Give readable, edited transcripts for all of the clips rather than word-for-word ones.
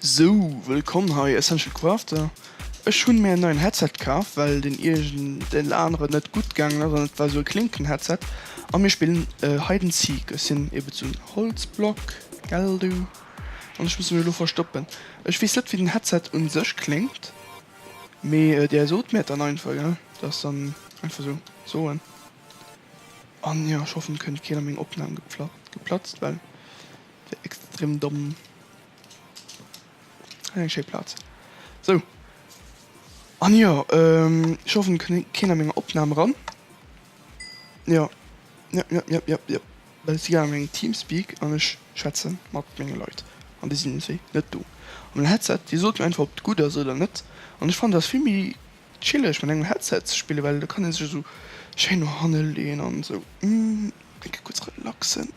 Sou, wëllkomm hei Essential Crafter. Ech hunn mir en neien Headset kaf, well den iergend den aneren net gutt gaangen ass an et war sou e klénken Headset. A mir spillen Hide and Seek. Ech sinn eben sou en Holzblock, gell du? An ech muss mech elo verstoppen. Ech weess net wéi den Headset un sech kléngt, mee där sot mir et dann einfach, gell? Dat ass dann einfach sou soen. An jo, ech hoffen et kënnt keen a meng Opnahm geplatzt, well et wär extrem domm. Hei eng schéi Plaz. Sou. An jo, ech hoffen et kënnt keen a menger Opnam eran. Jo, jo, jo, jo, jo, jo. Well et si grad an engem Teamspeak an ech schwätze mat menge Leit an déi sinn iergendwéi net do. An den Headset, dee sot mir einfach ob et gutt ass oder net. An ech fannen dat ass vill méi chilleg mat engem Headset ze spillen, well da kann ee sech esou schéin no hanne leeën an esou eng Kéier kuerz relaxen.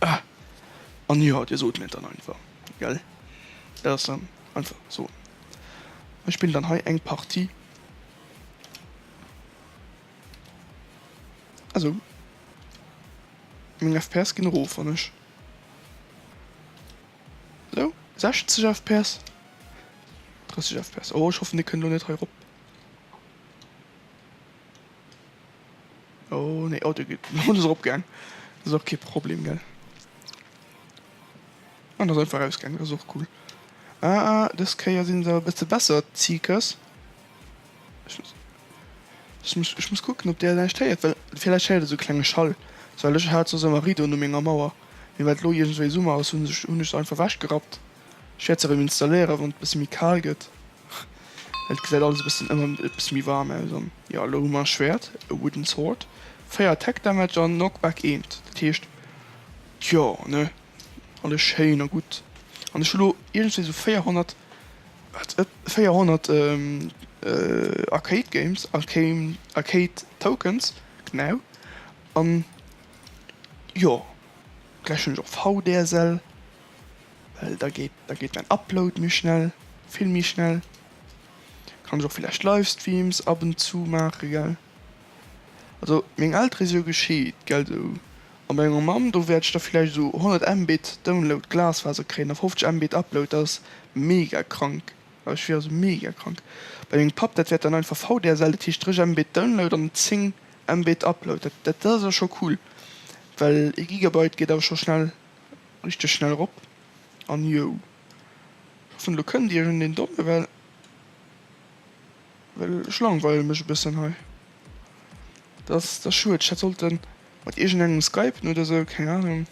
Ah! An jo, dir sot mir et dann einfach, gell? Dat ass dann einfach sou. Ech spillen dann hei eng Partie. Also, meng FPS ginn erof, wann ech. Sou, 60 FPS, 30 FPS. Oh, ech hoffen, dir kënnt elo net hei erop. Oh nee, oh, de Hond ass eropgaang. Dat ass och kee Problem, gell? An ass einfach rausgaang, dat ass och cool. Ah, ah, dës Kéier sinn se awer e bësse besser, d'Seekers. Ech muss, ech muss, ech muss kucken, ob där näischt héiert, well villäicht héiert e sou e klenge Schall. Well ech hat soss ëmmer Rideau no menger Mauer, mee well et lo iergendwéi Summer ass, hunn ech, hunn ech se einfach ewechgerappt. Ech wäert se erëm installéieren, wann et e bësse méi kal gëtt. Et gesäit alles e bëssen ëmmer e bësse méi waarm aus an jo elo hu mer e Schwäert, e Wooden Sword, 4 Attack Damage an Knockback 1, dat heescht jo ne alles schéin a gutt an ech hu lo iergendwéi sou 400 wat 400 Arcade Games, Arcane Arcade Tokens genau an jo gläich hunn ech och VDSL. Well da geet da geet mäin Upload méi schnell, vill méi schnell. Kann ech och villäicht Livestreams ab und zu maache gell. Also meng Eltere si jo gescheet gell sou a bei menger Mamm do wäert ech da villäicht esou 100 Mbit Download Glasfaser kréien a 50 Mbit Upload, dat ass mega krank, ech wier also mega krank. Bei mengem Papp dat wäert dann einfach VDSL, dat heescht 30 Mbit Download an 10 Mbit Upload, dat dat ass awer scho cool, well ee Gigabyte geet awer scho schnell Richteg schnell erop an jou. Ech hoffen elo kënnt iergend een domme well well ech langweilen mech e bëssen hei. Dat ass dat ass schued, ech hätt sollten mat iergend engem skypen oder sou, keng Ahnung.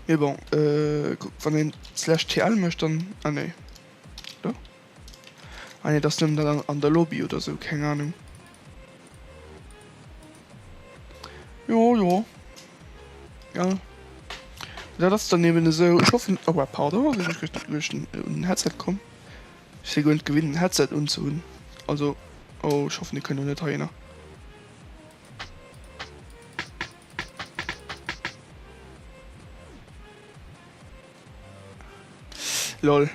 Mee bon kuck wann een slash TL mécht dann, ah nee oder? Ah nee dat ass nëmmen dann an der Lobby oder sou, keng Ahnung. Jo, jo. Ja. Dat ass dann eben esou. Ech hoffen, oh, pardon, sinn ech duerch den Headset komm. Ech si guer net gewinnt, en Headset unzehunn. Also, oh, ech hoffen, dir kënnt elo net heihinner. Lol.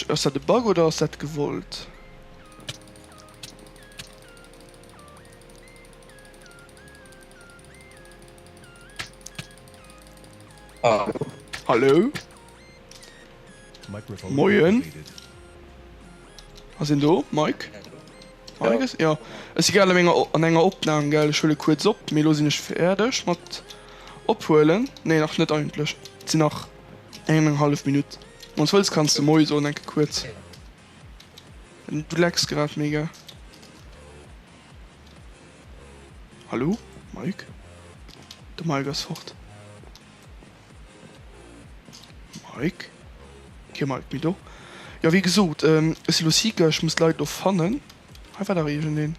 Ass dat e Bug oder ass dat gewollt? Hallo? Moien. Ass een do? Mike? Mike ass, jo. Ech si grad an enger, an enger Opnam, gell. Ech huele kuerz op, mee elo sinn ech fäerdeg mat ophuelen. Nee, nach net eigentlech. Et sinn nach eng eng hallef Minutt. Wann s wëlls, kanns de Moi soen, enke kuerz. Du lecks grad mega. Hallo? Mike? De Mike ass fort. Mike? Kee Mike méi do. Jo, wéi gesot, ech si lo Seeker, ech muss d'Leit lo fannen. Hei war dach iergendeen.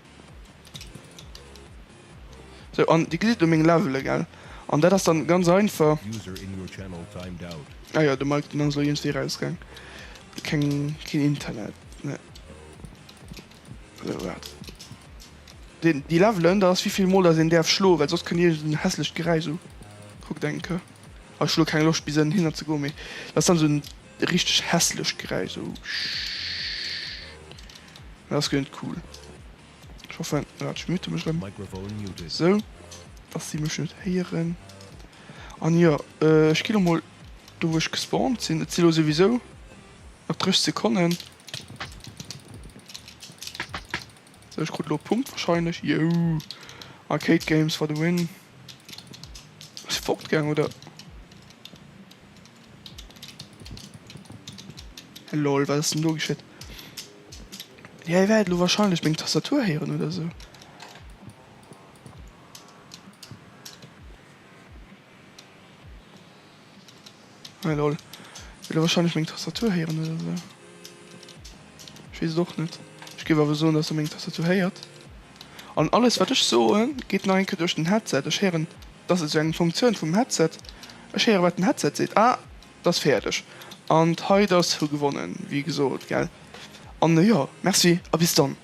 Sou, an dir gesitt elo meng Levele, gell? An dat ass dann ganz einfach. Ah jo, de Mike, deen ass elo iergendwéi rausgaang. Keng, keen Internet, ne. Sou, waart. Deen, déi Levelen, dat ass wéivill mol dass een däerf schloen, well soss kënnt iergend en hässlecht Geräisch u. Kuckt eng Kë. Ah, ech hu lo keng Loscht bis ënnehinner ze goen, mee dat ass dann esou en richteg hässlecht Geräisch, esou schhhhh. Dat ass guer net cool. Ech hoffen, waart, ech mute mech erëm. Sou, dass si mech net héieren. An jo, ech gi lo mol do wou ech gespawnt sinn. Et si lo souwisou nach 30 Sekonnen. Sou, ech krut lo e Punkt wahrscheinlech. Jou! Arcade Games for the win. Ass fort gaang oder? Lol, wat ass denn do geschitt? Ja, ihr werdet lo wahrscheinlech meng Tastatur héieren oder sou. Hey lol. Wäert lo wahrscheinlech meng Tastatur héieren oder sou. Ech weess et och net. Ech géif awer soen, dass der meng Tastatur héiert. An alles wat ech soen, geet nach eng Kéier duerch den Headset. Ech héieren, dat ass esou eng Funktioun vum Headset, ech héiere wat den Headset seet. Ah, 't ass fäerdeg. An d'Hiders hu gewonnen, wéi gesot, gell. An jo, merci a bis dann.